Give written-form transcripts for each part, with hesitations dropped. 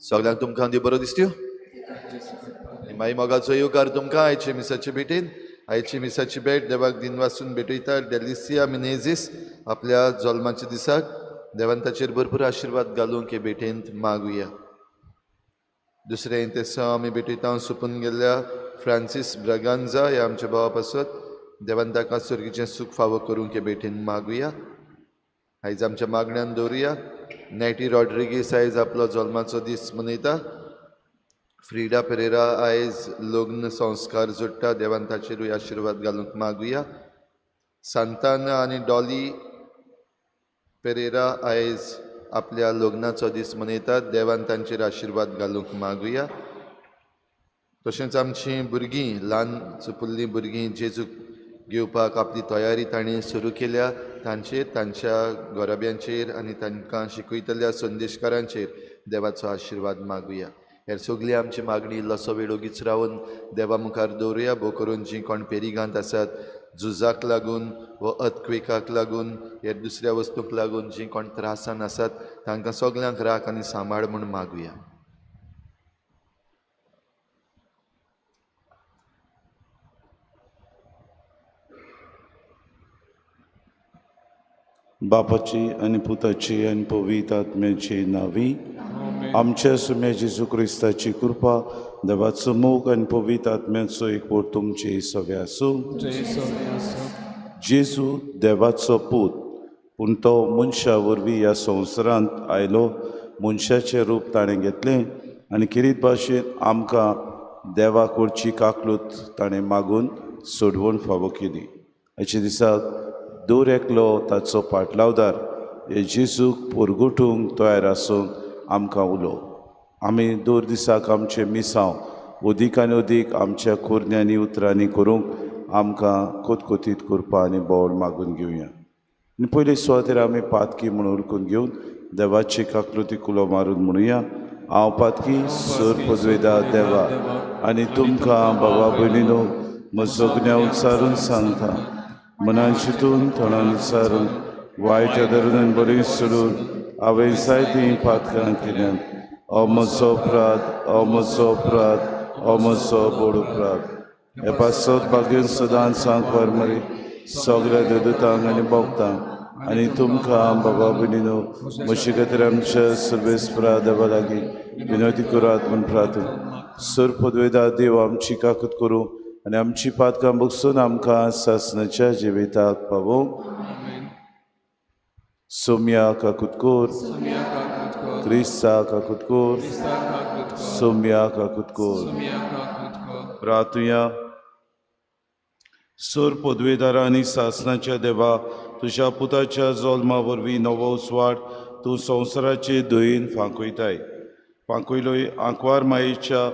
सगळ्यांक तुमकां देव बरो दिसत्यो. माई मोगाचो येवकार तुमकां आयचे मिसाचे भेटेन. आयची मिसाची भेट देवाक दिनवासून भेटयता डेलिसिया मिनेझीस आपल्या जल्माच्या दिसाक. देवान ताचेर भरपूर आशिर्वाद घालूंक हे भेटेंत मागुया. दुसरें तेसांव आमी भेटयता सुपून गेल्ल्या फ्रांसीस ब्रागांजा ह्या आमच्या भावा पासत. देवान ताका सर्गीचें सूख फावो करूंक हे भेटेन मागुया. आयज आमच्या मागण्यान दवरुया. नेटी रॉड्रिगीस आयज आपलो जल्माचो दीस मनयता. फ्रिडा पेरेरा आयज लग्न संस्कार जोडटा. देवान ताचेरूय आशिर्वाद घालूंक मागुया. सांताना आनी डॉली पेरेरा आयज आपल्या लग्नाचो दीस मनयतात. देवान तांचेर आशिर्वाद घालूंक मागुया. तशेंच आमचीं भुरगीं, ल्हान चुपुल्लीं भुरगीं जेजूक घेवपाक आपली तयारी तांणी सुरू केल्या तांचेर, तांच्या घराब्यांचेर आनी तांकां शिकयतल्या संदेशकारांचेर देवाचो आशिर्वाद मागुया. हेर सगळी आमची मागणी इल्लोसो वेळ ओगीच रावन देवा मुखार दवरुया. भोव करून जीं कोण पेरिगांत आसात, झुजाक लागून व अर्थक्वेकाक लागून हेर दुसऱ्या वस्तूंक लागून जीं कोण त्रासान आसात तांकां सगल्यांक राख आनी सांबाळ म्हूण मागुया. बापाची आनी पुताची आनी पवित्र आत्म्याची नांवी. आमच्या सुम्या जेजू क्रिस्ताची कृपा, देवाचो मोग आनी पवित्र आत्म्याचो एकवट तुमचे सगळे आसूं. जेजू देवाचो पूत, पूण तो मनशा वरवीं ह्या संवसारांत आयलो. मनशाचें रूप ताणें घेतलें आनी खेरीत भाशेन आमकां देवा कडची काकलूत ताणें मागून सोडवण फावो केली. हाचे दिसाक दर एकलो ताचो पाटलावदार हे जेजूक परगटूंक तयार आसूंक आमकां उलो. आमी दर दिसाक आमचें मिसांव अदीक आनी अदीक आमच्या कोरण्यांनी उतरांनी करूंक आमकां कोतकोतीत करपा आनी बोवड मागून घेवया. आनी पयले सुवातेर आमी पातकी म्हूण उरकून घेवन देवाची काकलुती कुलो मारून म्हणुया. हांव पातकी सर पदवेदा देवा आनी तुमकां बाबा भयणीनो म्हजो गुन्यांव उच्चारून सांगता. मनान चिंतून तोंडान उच्चारून वायट धरून बरी सोडून हांवें जायतीं पातकां केल्यात. हो म्हजो अपराध, हो म्हजो अपराध, हो म्हजो व्हड अपराध. हे पासत भाग्य सदांच सांगपार मरे सगळ्या देवदूतांक आनी भोगतांक आनी तुमकां बाबा भयणीनो म्हजे खातीर आमच्या सर्वेस्परा देवा लागीं विनवती करात म्हूण प्रार्थना. सर पदवेदा देव आमची काकूत करूं आनी आमची पातकां बगसून आमकां सासणाच्या जिविताक पावोवं. सोम्या काकूत कर, क्रिस्ता काकूत कर, सोम्या काकूत कर. प्रार्थुया. सर पदवेदारा आनी सासणाच्या देवा, तुज्या पुताच्या जल्मा वरवीं नवो उजवाड तूं संवसाराचे दयेन फांकयताय. फांकयलोय आंकवार मायेच्या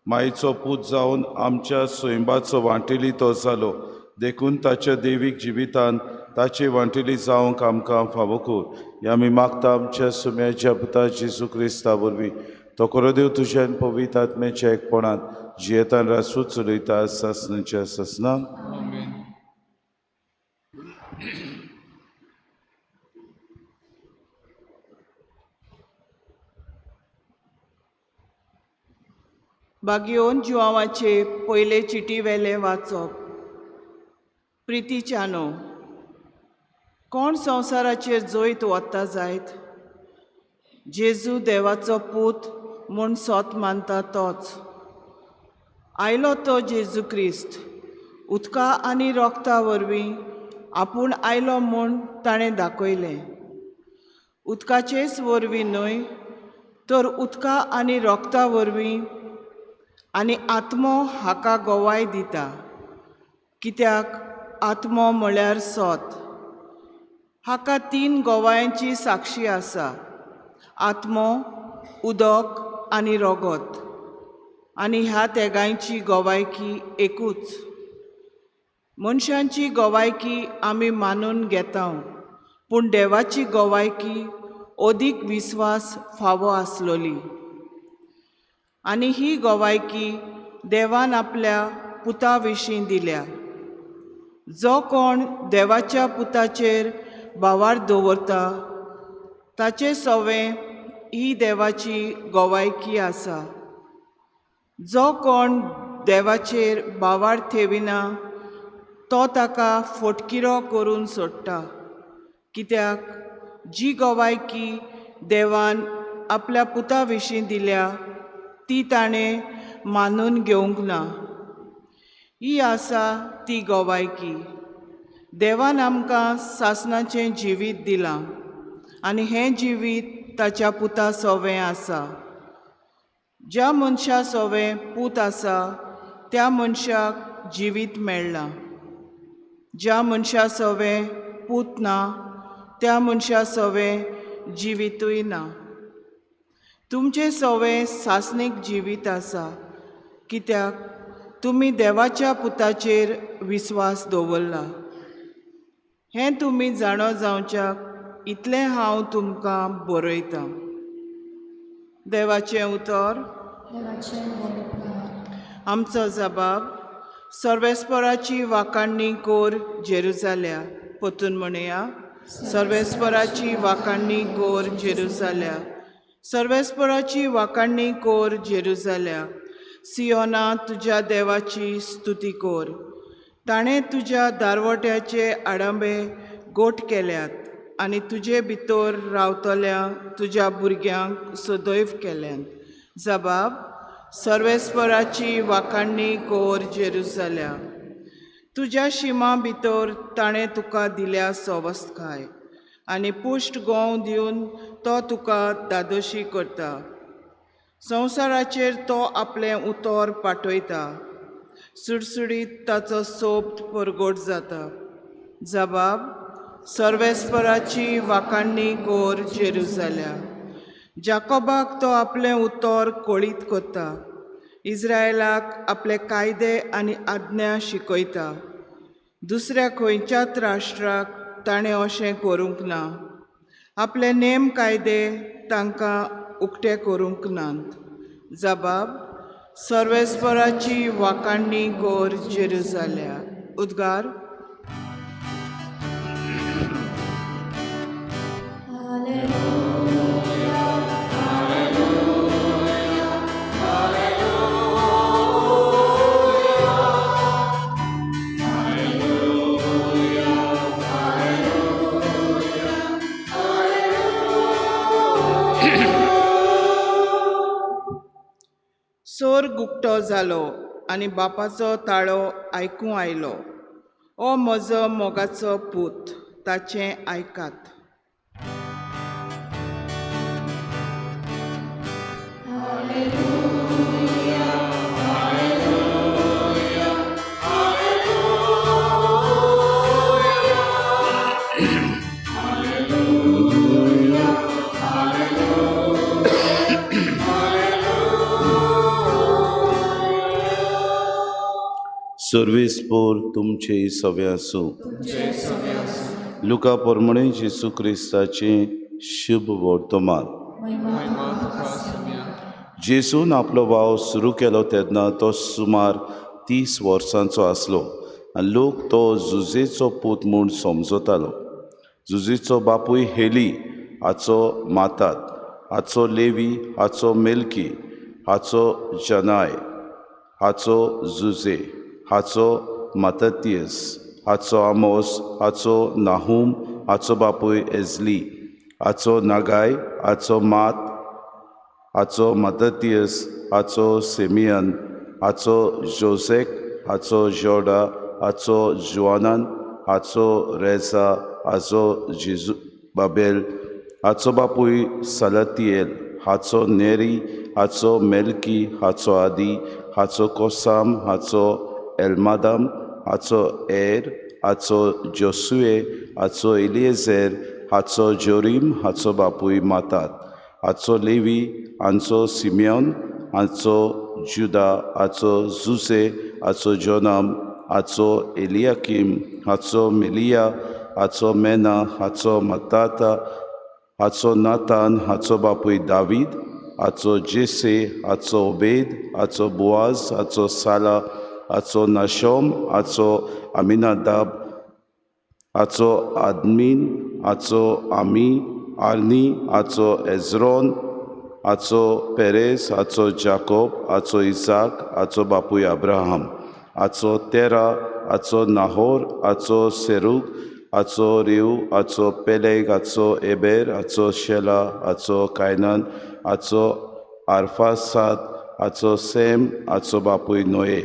मायेचो पूत जावन आमच्या सैंबाचो वांटेली तो जालो. देखून ताच्या देवीक जिवितान ताचे वांटेली जावंक आमकां फावो कर. हे आमी मागता आमच्या सुम्याच्या पुता जेजू क्रिस्ता वरवीं. तो खरो देव तुज्या आनी पवित्र आत्म्याच्या एकपणांत जियेतान रासूच चलयता सासणाच्या सासणाक. बागियोन जुआंवाचे पयले चिटी वेलें वाचप. प्रितीच्यानो, कोण संवसाराचेर जैत वता जायत? जेजू देवाचो पूत म्हूण सोत मानता तोच. आयलो तो जेजू क्रिस्त उदका आनी रोगता वरवीं आपूण आयलो म्हूण ताणें दाखयलें. उदकाचेच वरवीं न्हय तर उदका आनी रोगता वरवीं आनी आत्मो हाका गवाय दिता. कित्याक आत्मो म्हळ्यार सोत. हाका तीन गवायांची साक्षी आसा, आत्मो, उदक आनी रोगत. आनी ह्या तेगांयची गवायकी एकूच. मनशांची गवायकी आमी मानून घेता, पूण देवाची गवायकी अदीक विस्वास फावो आसलोली. आनी ही गवायकी देवान आपल्या पुता विशीं दिल्या. जो कोण देवाच्या पुताचेर भावार्थ दवरता ताचें सवें ही देवाची गवायकी आसा. जो कोण देवाचेर बावार ठेविना तो ताका फोटकिरो करून सोडटा, कित्याक जी गवायकी देवान आपल्या पुता विशीं दिल्या ती ताणें मानून घेवंक ना. ही आसा ती गवायकी, देवान आमकां सासणाचें जिवीत दिलां आनी हें जिवीत ताच्या पुता सोवें आसा. ज्या मनशा सोवें पूत आसा त्या मनशाक जिवीत मेळ्ळां. ज्या मनशा सोवें पूत ना त्या मनशा सोवें जिवितूय ना. तुमचें सोवें सासणीक जिवीत आसा, कित्याक तुमी देवाच्या पुताचेर विस्वास दवरला. हें तुमी जाणो जावच्याक इतलें हांव तुमकां बरयतां. देवाचें उतर. आमचो जबाब सर्वेस्पराची वाखाणणी कोर जेरुजाल्या. परतून म्हणया, सर्वेस्पराची वाखाणणी कोर जेरुजाल्या. सर्वेस्पराची वाखाणणी कोर जेरुजाल्या. सियोना तुज्या देवाची स्तुती कोर. ताणें तुज्या दारवट्याचे आडंबे गोट केल्यात आनी तुजे भितर रावतल्या तुज्या भुरग्यांक सदैव केल्यात. जबाब सर्वेस्पराची वाखाणणी कोर जेरुजाल्या. तुज्या शिमा भितर ताणें तुका दिल्या सवस्तकाय आनी पुश्ट गोंव दिवन तो तुका दादोशी करता. संवसाराचेर तो आपलें उतर पाठयता, सुडसुडीत ताचो सोबत परगट जाता. जबाब सर्वेस्पराची वाखाणणी कोर जेरुजाल्या. जाकोबाक तो आपलें उतर कळीत करता, इस्रायलाक आपले कायदे आनी आज्ञा शिकयता. दुसऱ्या खंयच्याच राष्ट्राक ताणें अशें करूंक ना, आपले नेम कायदे तांकां उक्ते करूंक नात. जबाब सर्वेस्पराची वाखाणणी कोर जेरुजाल्या. उद्गार. सोर गुकटो जालो आनी बापाचो ताळो आयकूं आयलो, ओ म्हजो मोगाचो पूत, ताचें आयकात. सर्वेस्पोर तुमचे सवे आसूं. लुका प्रमाणे जेजू क्रिस्ताचें शुभ वर्तमान. जेजून आपलो वावर सुरू केलो तेन्ना तो सुमार 30 वर्सांचो आसलो आनी लोक तो जुजेचो पूत म्हूण समजतालो. जुजेचो बापूय हेली, हाचो मातात, हाचो लेवी, हाचो मेल्की, हाचो जनाय, हाचो जुजे, हाचो माततियस, हाचो आमोस, हाचो नाहूम, हाचो बापूय एजली, हाचो नागाय, हाचो मात, हाचो माततियस, हाचो सेमियन, हाचो जोसेक, हाचो जोडा, हाचो जुआनान, हाचो रेजा, हाचो जेजू बाबेल, हाचो बापूय सलतियल, हाचो नेरी, हाचो मेल्की, हाचो आदी, हाचो कोसाम, हाचो एल्मादाम, हाचो एर, हाचो जोसुए, हाचो एलिएझेर, हाचो जोरीम, हाचो बापूय मातात, हाचो लेवी, हांचो सिमियोन, हाचो जुदा, हाचो जुसे, हाचो जोनाम, हाचो एलियाकीम, हाचो मेलिया, हाचो मेना, हाचो मताता, हाचो नातान, हाचो बापूय दावीद, हाचो जेसे, हाचो ओबेद, हाचो बुआज, हाचो साला, हाचो नाशोम, हाचो अमिनादाब, हाचो आदमीन, हाचो आमी आर्नी, हाचो एजरोन, हाचो पेरेस, हाचो जाकोब, हाचो इसाक, हाचो बापूय अब्राहम, हाचो तेरा, हाचो नाहोर, हाचो सेरूग, हाचो रेव, हाचो पेलेग, हाचो एबेर, हाचो शेला, हाचो कायनन, हाचो आरफासाद, हाचो सेम, हाचो बापूय नोये,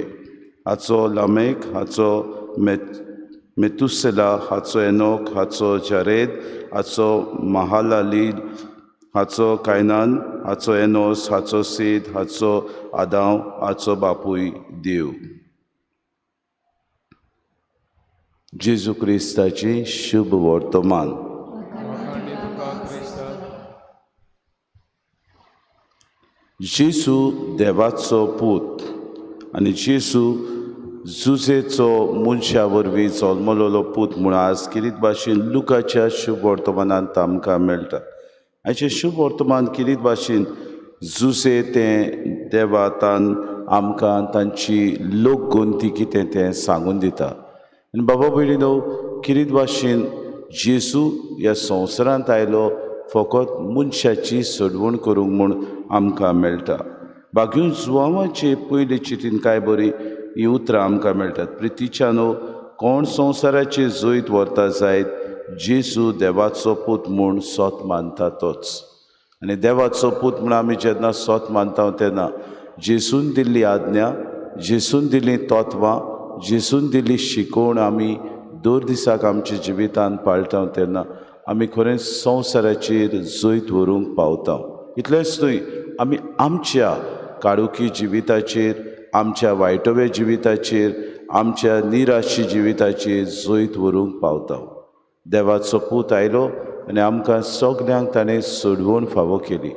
हाचो लमेक, हाचो मेतुसेला, हाचो एनोक, हाचो जरेद, हाचो महालालील, हाचो कायनान, हाचो एनोस, हाचो सीद, हाचो आदांव, हाचो बापूय देव. जेजू क्रिस्ताची शुभ वर्तमान. जेजू देवाचो पूत आनी जेजू जुजेचो मनशा वरवीं जल्मलेलो पूत म्हूण आज किरीत भाशेन लुकाच्या शुभ वर्तमानांत आमकां मेळटा. आयचें शुभ वर्तमान किरीत भाशेन जुजे तें देवातान आमकां तांची लोकगोंती कितें तें सांगून दिता. आनी बाबा भयणीनो, किरीत भाशेन जेजू ह्या संवसारांत आयलो फकत मनशाची सोडवण करूंक म्हूण आमकां मेळटा. बागीव जुवांवाचे पयले चिटीन कांय बरी हीं उतरां आमकां मेळटात. प्रितीच्यानो, कोण संवसाराचे जैत व्हरता जायत, जेजू देवाचो पूत म्हूण सोत मानता तोच. आनी देवाचो पूत म्हूण आमी जेन्ना सोत मानता तेन्ना जेजून दिल्ली आज्ञा, जेजून दिल्ली तत्वां, जेजून दिल्ली शिकवण आमी दर दिसाक आमच्या जिवितांत पाळटा तेन्ना आमी खरेंच संवसाराचेर जैत व्हरूंक पावता. इतलेंच न्हय, आमी आमच्या काळुकी जिविताचेर, आमच्या वायटवे जिविताचेर, आमच्या निराशी जिविताचेर जैत व्हरूंक पावता. देवाचो पूत आयलो आनी आमकां सगल्यांक ताणें सोडवण फावो केली.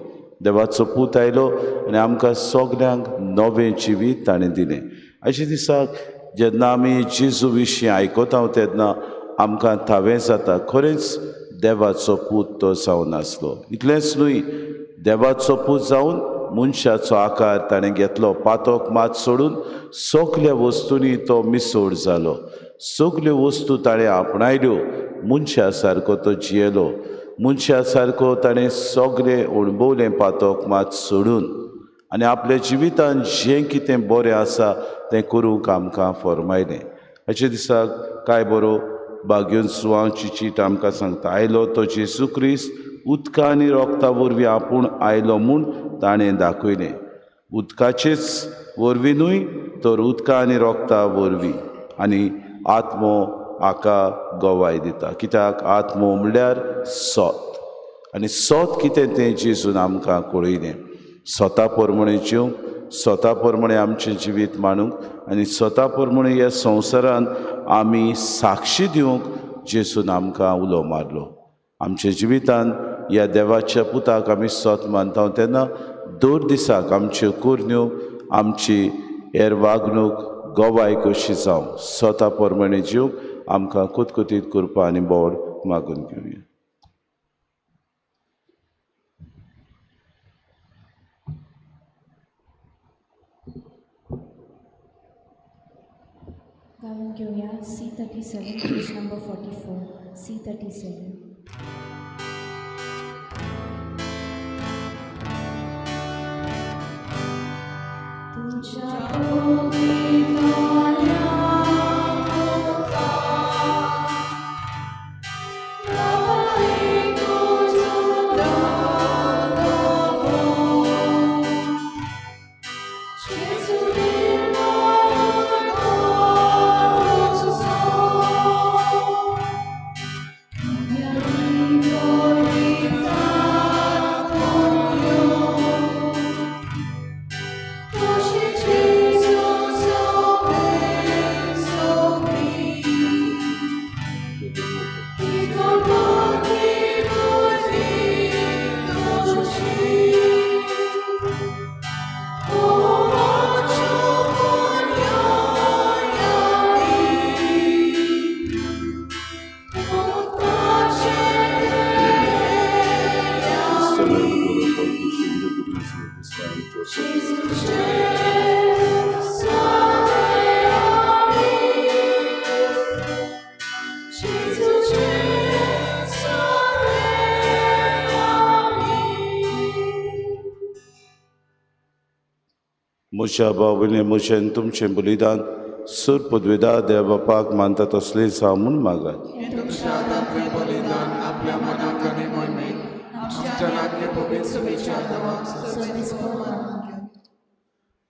देवाचो पूत आयलो आनी आमकां सगल्यांक नवें जिवीत ताणें दिलें. अशें दिसाक जेन्ना आमी जेजू विशीं आयकता तेन्ना आमकां थावें जाता, खरेंच देवाचो पूत तो जावन आसलो. इतलेंच न्हय, देवाचो पूत जावन मनशाचो आकार ताणें घेतलो. पातोक मात सोडून सगल्या वस्तूंनी तो मिसोड जालो. सगल्यो वस्तू ताणें आपणायल्यो. मनशा सारको तो जियेलो. मनशा सारको ताणें सगळें अणभवलें पातोक मात सोडून, आनी आपल्या जिवितान जें कितें बरें आसा तें करूंक आमकां फर्मायलें. हाचे दिसाक कांय बरो बागयोन सुवांची चीट आमकां सांगता, आयलो तो जेजू क्रिस्त उदका आनी रोगता वरवीं आपूण आयलो म्हूण ताणें दाखयलें. उदकाचेच वरवीं न्हय, तर उदका आनी रोगता वरवीं. आनी आत्मो हाका गवाय दिता. कित्याक आत्मो म्हणल्यार सोत, आनी सोत कितें तें जेजून आमकां कळयलें. स्वता प्रमाणे जिवंक, स्वता प्रमाणे आमचें जिवीत मांडूंक आनी स्वता प्रमाणे ह्या संवसारांत आमी साक्षी दिवंक जेजून आमकां उलो मारलो. आमच्या जिवितांत ह्या देवाच्या पुताक आमी सोत मानता तेन्ना दर दिसाक आमच्यो करण्यो, आमची हेर वागणूक गवाय कशी जावं, स्वता प्रमाणे जिवंक आमकां कुतकुतीत करपा आनी बोड मागून घेवया. गावन घेवया C37, page number 44, C37. तुझ्या म्हज्या भाव-भयणी म्हजें तुमचें बलिदान सूर पदवेदार देव बापाक मानता तसलें जावं म्हूण मागात.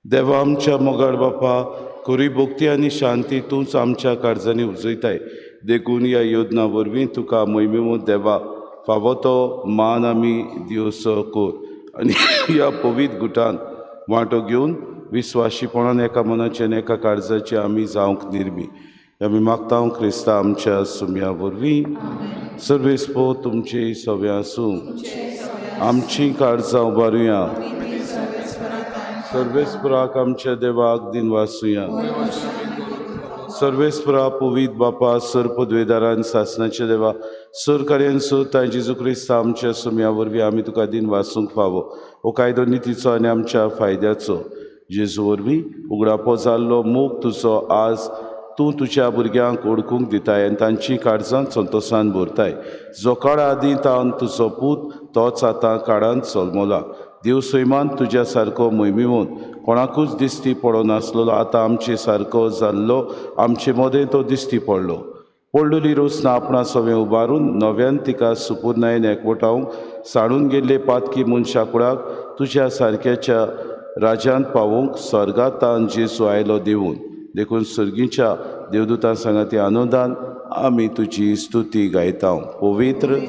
देवा आमच्या मोगाळ बापा, खरी भक्ती आनी शांती तूंच आमच्या काळजांनी उपजयताय, देखून ह्या योजना वरवीं तुका मोहिमेवंत देवा फावो तो मान आमी दिवचो कर आनी ह्या पवित्र गुटान वांटो घेवन विस्वाशीपणान एका मनाचे आनी एका काळजाचे आमी जावंक निर्मी. आमी मागता क्रिस्ता आमच्या सुम्या वरवीं. सर्वेस्पो तुमचे सवे आसूं. आमची काळजां उबारुया. सर्वेस्पराक आमच्या देवाक दिनवासुया. सर्वेस्परा पवित्र बापा, सर पदवेदारान सासनाच्या देवा, सर कार्यान सोद जेजू क्रिस्ता आमच्या सुम्या वरवीं आमी तुका दिनवासूंक फावो. हो कायदो नितीचो आनी आमच्या फायद्याचो. जेजू वरवीं उगडापो जाल्लो मोग तुजो आज तूं तुज्या भुरग्यांक ओळखूंक दिताय आनी तांची काळजां संतोशान भरताय. जो काळा आदीं तावन तुजो पूत तोच आतां काळांत जल्मला. देव सैमान तुज्या सारको मोहिमेवंत कोणाकूच दिश्टी पडनासलो आतां आमचे सारको जाल्लो आमचे मदें तो दिश्टी पडलो. पडलेली रोसना आपणा सवें उबारून नव्यान तिका सुपुर्नायेन एकवटावंक साणून गेल्ले पातकी मनशा कुडाक तुज्या सारक्याच्या राज्यांत पावोवंक स्वर्गांत जेजू आयलो देवून. देखून सर्गीच्या देवदूतां सांगाती आनंदान आमी तुजी स्तुती गायता. पवित्र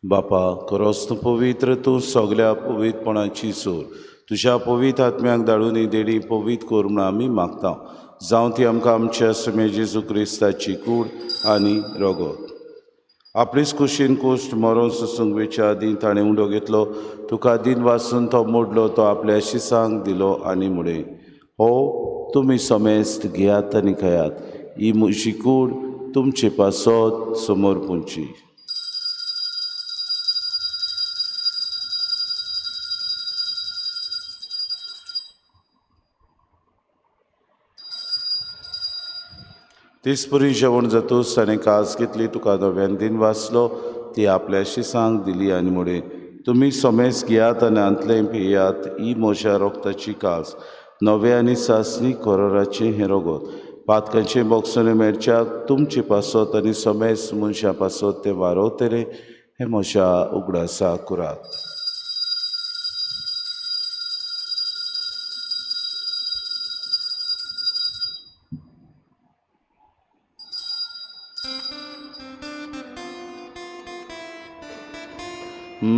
बापा, खरोच तूं पवित्र, तूं सगल्या पवित्रपणाची सोर. तुज्या पवित्र आत्म्याक धाडून ही देणी पवित्र कर म्हूण आमी मागता. जावं ती आमकां आमच्या सुमे जेजू क्रिस्ताची कूड आनी रगत. आपलीच कुशीन कुश्ट मरोन सोसूंक वेच्या आदीं ताणें उंडो घेतलो, तुका दिन वासून तो मोडलो, तो आपल्या शिसांक दिलो आनी म्हणलें, हो तुमी समेस्त घेयात आनी खायात, ही म्हजी कूड तुमचे पासत समोर पुंची. तेचपरी जेवण जातूच ताणें कास घेतली, तुका नव्यान दिन वाचलो, ती आपल्या शिसांक दिली आनी म्हणलें, तुमी समेस घेयात आनी हांतलें पियात, ही म्हज्या रोगताची कास, नवे आनी सासणी कोरोराचें हें रगत, पातकांचें बोगसणें मेळच्याक तुमचे पासत आनी समेस मनशां पासत तें वारवतलें, हें म्हज्या उगडासा करात.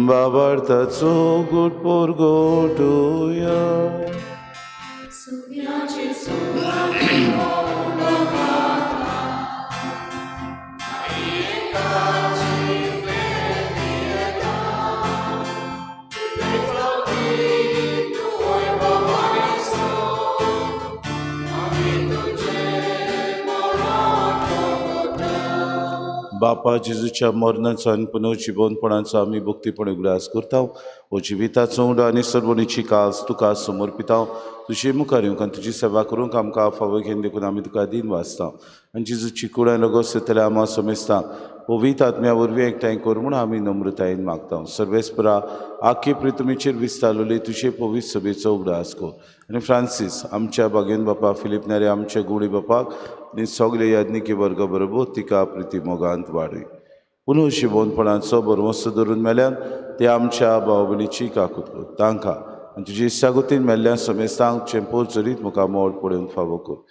बाबार्थाचो गुट पोरगोटुया. बापा जेजूच्या मरणाचो आनी पुनर्जिवनपणाचो आमी भक्तीपणे उगडास करता. हो जिविताचो उंडो आनी सर्वणीची कास तुका समर्पिता. तुजे मुखार येवंक आनी तुजी सेवा करूंक आमकां फावो घेवन देखून आमी तुका दिन वाचता. आनी जेजूची कूड आनी रगत सोदतल्या आमा समेस्तांक पवित्र आत्म्या वरवीं एकठांय कर म्हूण आमी नम्रतायेन मागता. सर्वेस्परा आखी पृथ्वीचेर विस्तारलेली तुजे पवित्र सभेचो उगडास कर आनी फ्रांसीस आमच्या बागेन बापा, फिलीप नारे आमच्या गुडी बापाक आनी सगळे याज्ञिकी वर्ग बरोबर तिका प्रिती मोगांत वाडय. पुनर्जिवनपणाचो भरवंसो धरून मेल्यान ते आमच्या भाव भयणीची काकूत कर. तांकां आनी तुजी इत्सागतीन मेल्ल्या समेस्तांक चेंपोर चरीत मुखार मोड पळोवंक फावो कर.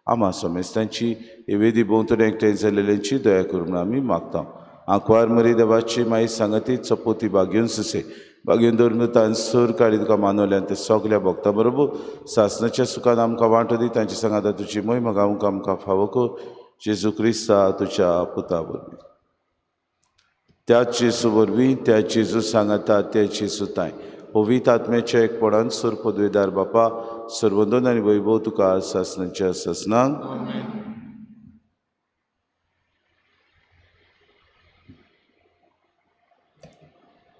आमा समेस्तांची हे वेदी भोंवतणी एकठांय जाल्ल्यांची दया कर म्हूण आमी मागता. आंकवार मरी देवाची माई सांगाती चपोती बागेवन सुसे बागेवन धरून सूर काडी तुका मानवल्यान ते सगल्या भक्ता बरोबर सासनाच्या सुखान आमकां वांटो दी. तांचे सांगाता तुजी मोहिमा गावंक आमकां फावो कर. जेजू क्रिस्ता तुज्या पुता वरवीं. त्याच जेजू वरवीं, त्या जेजू सांगाता, त्या जेजू तांय पवित्र आत्म्याच्या एकपणान सूर पदवेदार बापा, सर्वंदन आनी वैभव तुका सासनाच्या सासनाक.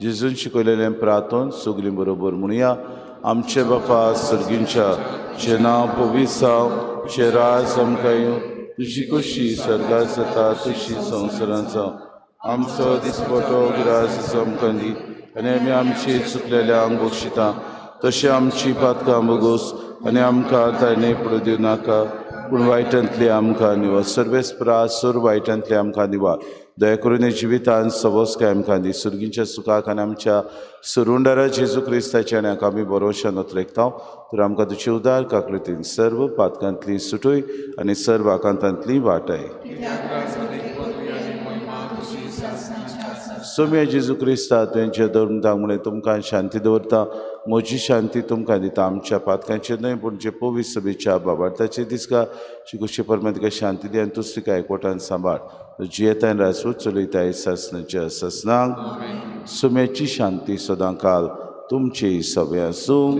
जेजून शिकयलेलें प्रार्थन सगळीं बरोबर म्हणया. आमचे बापा सर्गींच्या चे नांव पवित्र जावं, तुजें राज आमकां येवं, तुजी खोशी स्वर्गात जाता तशी संवसारांत जावं. आमचो दिसपटो ग्रास आमकां दी आनी आमी आमची चुकलेल्यांक बक्षिता तशें आमची पातकां भोगोस आनी आमकां ताणे पडूं दिवं नाका पूण वायटांतली आमकां निवार. सर्वेस प्रासूर वायटांतली आमकां निवार. दया करून जिवितान सवस काय आमकां दी. सुर्गींच्या सुखाक आनी आमच्या सुरुंडारा जेजू क्रिस्ताच्या आनी हाका आमी बरोवशान नोत्रेकता तर आमकां तुजी उदार काकळतीन सर्व पातकांतली सुटूय आनी सर्व आकांतांतली वाटाय. सोम्या जेजू क्रिस्ता तुवें धर्म म्हणलें तुमकां शांती दवरता, म्हजी शांती तुमकां दिता. आमच्या पातकांचेर न्हय पूण जे पवित्र सभेच्या बाबार्थाचेर दिसका शिकोशी परमा तुका शांती दी आनी तूच तिका एकवटान सांबाळ. जियेताय राजवट चलयताय सासनाच्या सासनाक. सुम्याची शांती सदां काल तुमची सगळें आसूं.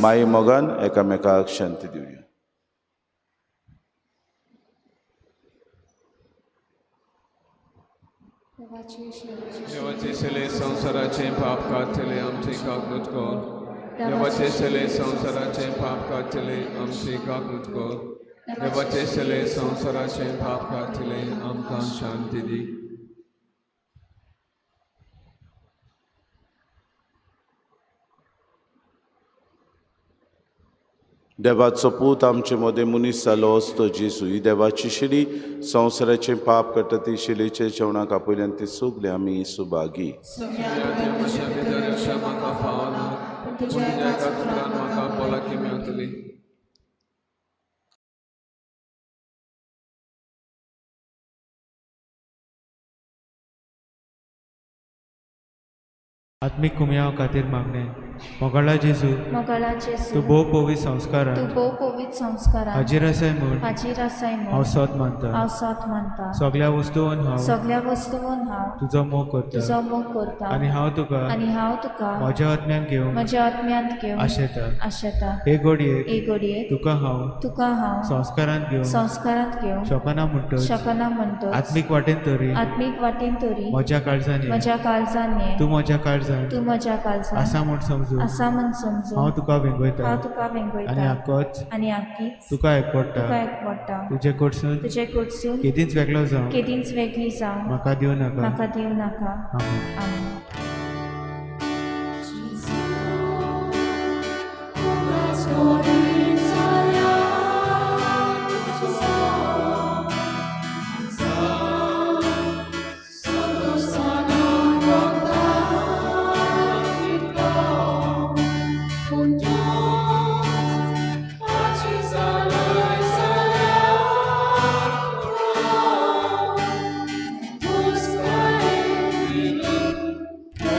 माई मोगान एकामेकाक शांती दिवया. देवाचे शेले संवसाराचे पाप काडटले आमचे काकूत कर. देवाचे शेले संवसाराचे पाप काडटले आमचे काकूत कर. देवाचे शेले संवसाराचे पाप काडटले आमकां शांती दी. देवाचो पूत आमचे मदें मनीस जालो असतो जेजू. ही देवाची शिडी संवसाराचें पाप काडटा ती शिलेचे जेवणाक आपयल्यान ती सगळे आमी सुभागी. म्हाका फावना पूण तुज्या एका उतरान म्हाका भलायकी मेळटली. आत्मीक कुमयाव खातीर मागणें. मोगाळा जेजू, मोगाळा जेजू, तूं भोव पवित्र संस्कारान तूं भोव पवित्र संस्कारान हाजीर आसाय म्हूण हाजीर आसाय हांव म्हूण सोद मानता. हांव सोद मानता. सगळ्या वस्तून हांव सगळ्या वस्तून हांव तुजो मोग करता तुजो मोग करता आनी हांव तुका आनी हांव तुका म्हज्या आत्म्यान घेवन म्हज्या आत्म्यांत घेवन आशेता. आशेता. हे घडयेक हे घडयेक तुका हांव तुका हांव संस्कारांत घेवन संस्कारांत घेवन शकना म्हणटच शकना म्हणटच आत्मीक वाटेन तरी आत्मीक वाटेन तरी म्हज्या काळजान ये. म्हज्या काळजान ये. तूं म्हज्या काळजान तूं म्हज्या काळजान आसा म्हूण समजून आसा म्हूण समजून हांव तुका वेंगयता हांव तुका आनी वेंगयता हाकोच आनी आकीच तुका एकवडटा. तुका एकवडटा. तुजे कडसून तुजे कडसून केदींच वेगळो जावं केदींच वेगळी जावं म्हाका दिवं नाका. म्हाका दिवं नाका. आमेन. आमेन. Thank you.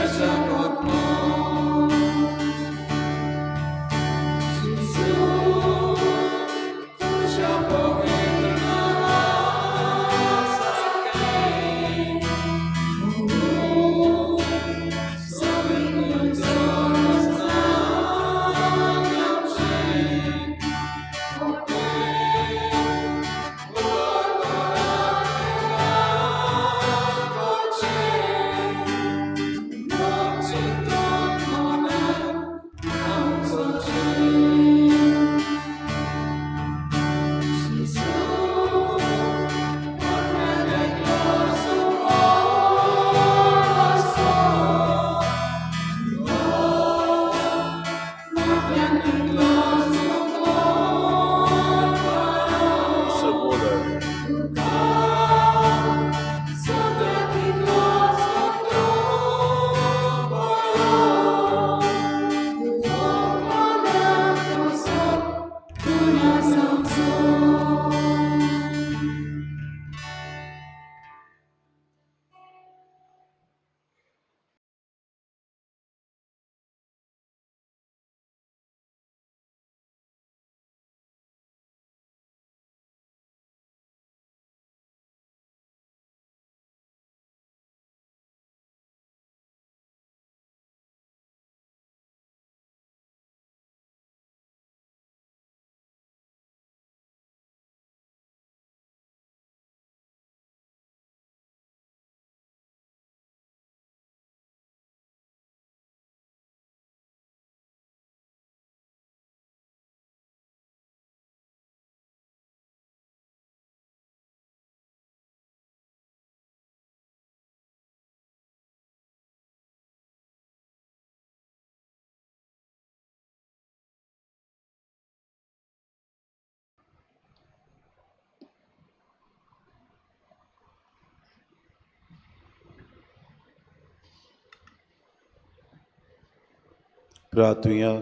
प्रार्थुया.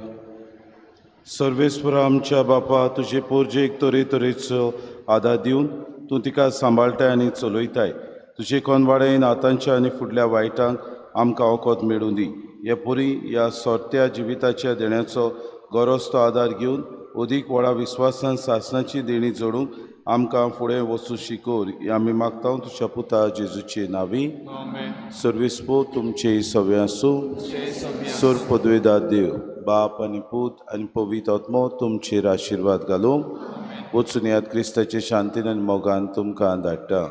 सर्वेस्परा आमच्या बापा, तुजे पोरजेक तरेतरेचो आदार दिवन तूं तिका सांबाळटाय आनी चलयताय. तुजे कोनवाडेन आतांच्या आनी फुडल्या वायटांक आमकां वखद मेळूं दी. हे पुरी ह्या सोरत्या जिविताच्या देण्याचो गरज तो आदार घेवन अदीक व्हडा विस्वासान सासणाची देणी जोडूंक आमकां फुडें वचूं शिकोर. हे आमी मागता तुज्या पुता जेजूचे नांवी. आमेन. सर्वेस्पो तुमचे सगळें आसूं. तुमचे सगळें आसूं. सोर पदवेदार देव बाप आनी पूत आनी पवित्र आत्मो तुमचेर आशिर्वाद घालूंक. वचून याद क्रिस्ताचे शांतीन आनी मोगान तुमकां धाडटा.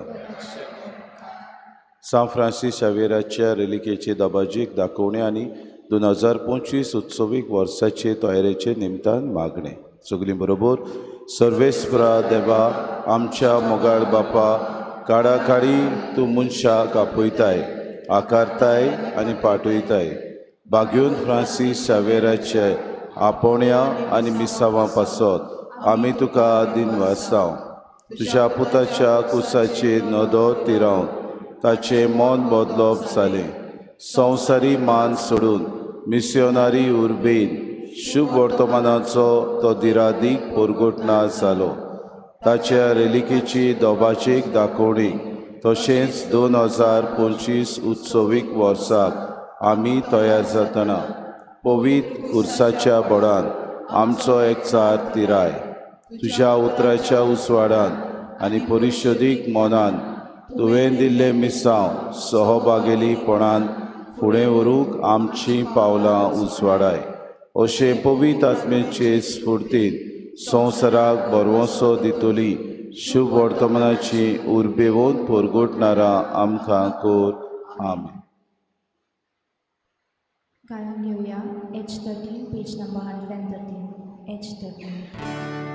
सांत फ्रांसीस शावेराच्या रेलिकेचे दबाजीक दाखोवणे आनी 2025 उत्सवीक वर्साचे तयारेचे निमतान मागणें. सगळीं बरोबर. सर्वेस्परा देवा आमच्या मोगाळ बापा, काडाकाडी तूं मनशाक आपयताय, आकारताय आनी पाठयताय. बागयोन फ्रांसीस शावेराचे आपोवण्या आनी मिसांवां पासत आमी तुका दिनवासांव. तुज्या पुताच्या कुसाचेर नदर तिरावन ताचें मन बदलप जालें. संवसारी मान सोडून मिसियोनारी उर्बेन शुभ वर्तमानाचो तो दिरादीक परगटना जालो. ताच्या रेलिकेची दोबाचेक दाखोवणी तशेंच 2025 उत्सवीक वर्साक आमी तयार जातना पवित्र उर्साच्या बळान आमचो एकचार तिराय. तुज्या उतराच्या उजवाडान आनी परिशदीक मनान तुवें दिल्लें मिसांव सहभागेलीपणान फुडें व्हरूंक आमचीं पावलां उजवाडाय. अशें पवित्र आत्म्याचे स्फुर्तीन संवसाराक बरवसो दितली शुभ वर्तमानाची उर्बेवन परगटणारा आमकां कर. आमेन. गायन घेवया H 13, page number 113, H 13.